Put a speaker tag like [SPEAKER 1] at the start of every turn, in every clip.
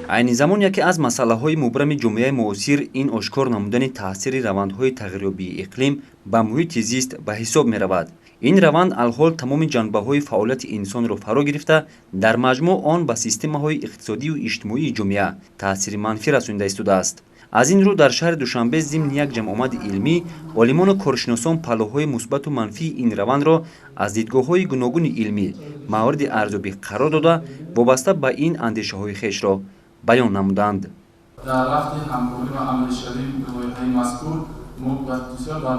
[SPEAKER 1] Айни замон яке аз масъалаҳои мубрами ҷомеаи муосир ин ошкор намудани таъсири равандҳои тағйирёбии иқлим ба муҳити зист ба ҳисоб меравад. Ин раванд алҳол тамоми ҷанбаҳои фаъолияти инсонро фаро гирифта, дар маҷмӯъ он ба системаҳои иқтисодию иҷтимоии ҷомеа таъсири манфӣ расонида истодааст. Аз ин рӯ дар шаҳри Душанбе зимни як ҷамъомади илмӣ олимону коршиносон паҳлӯҳои мусбату манфии ин равандро аз дидгоҳҳои гуногуни илмӣ мавриди арзёбӣ қарор дода, вобаста ба ин андешаҳои хешро баён намуданд.
[SPEAKER 2] Дар рафти ҳамкорӣ ва амалишавии лоиҳаи мазкур мо бисёр ба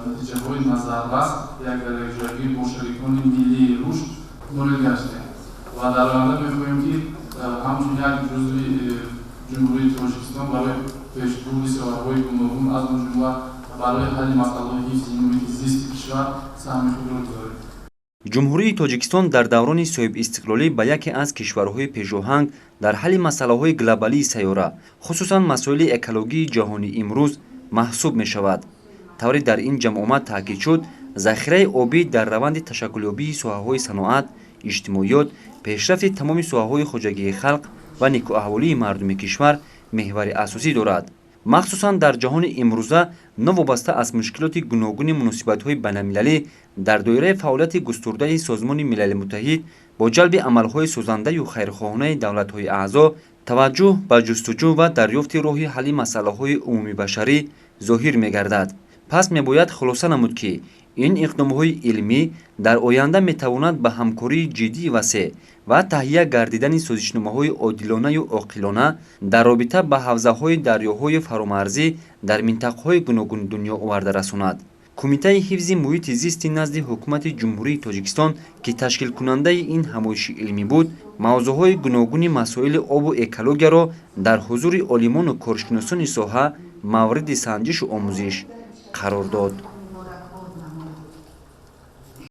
[SPEAKER 2] натиҷаҳои назаррас як дар якҷоягӣ бо шарикони миллии рушд ноил гаштем ва дар оянда мехоҳем, ки ҳамчун як ҷузъи Ҷумҳурии Тоҷикистон барои пешбурди соҳаҳои гуногун, аз он ҷумла барои ҳалли масъалаҳои ҳифзи муҳити зисти кишвар, саҳми худро гузорем.
[SPEAKER 1] Ҷумҳурии Тоҷикистон дар даврони соҳибистиқлолӣ ба яке аз кишварҳои пешоҳанг дар ҳалли масъалаҳои глобалии сайёра, хусусан масоили экологии ҷаҳони имрӯз маҳсуб мешавад. Тавре дар ин ҷамъомад таъкид шуд, захираи обӣ дар раванди ташаккулёбии соҳаҳои саноат, иҷтимоиёт, пешрафти тамоми соҳаҳои хоҷагии халқ ва некӯаҳволии мардуми кишвар меҳвари асосӣ дорад. Махсусан дар ҷаҳони имрӯза, новобаста аз мушкилоти гуногуни муносибатҳои байналмилалӣ, дар доираи фаъолияти густурдаи Созмони Милали Муттаҳид бо ҷалби амалҳои созандаю хайрхоҳонаи давлатҳои аъзо, таваҷҷӯҳ ба ҷустуҷӯ ва дарёфти роҳи ҳалли масъалаҳои умумибашарӣ зоҳир мегардад. Пас мебояд хулоса намуд, ки ин иқдомҳои илмӣ дар оянда метавонад ба ҳамкории ҷиддии васеъ ва таҳия гардидани созишномаҳои одилонаю оқилона дар робита ба ҳавзаҳои дарёҳои фаромарзӣ дар минтақаҳои гуногуни дунё оварда расонад. Кумитаи ҳифзи муҳити зисти назди Ҳукумати Ҷумҳурии Тоҷикистон, ки ташкилкунандаи ин ҳамоиши илмӣ буд, мавзӯъҳои гуногуни масоили обу экологияро дар ҳузури олимону коршиносони соҳа мавриди санҷишу омӯзиш қарор дод.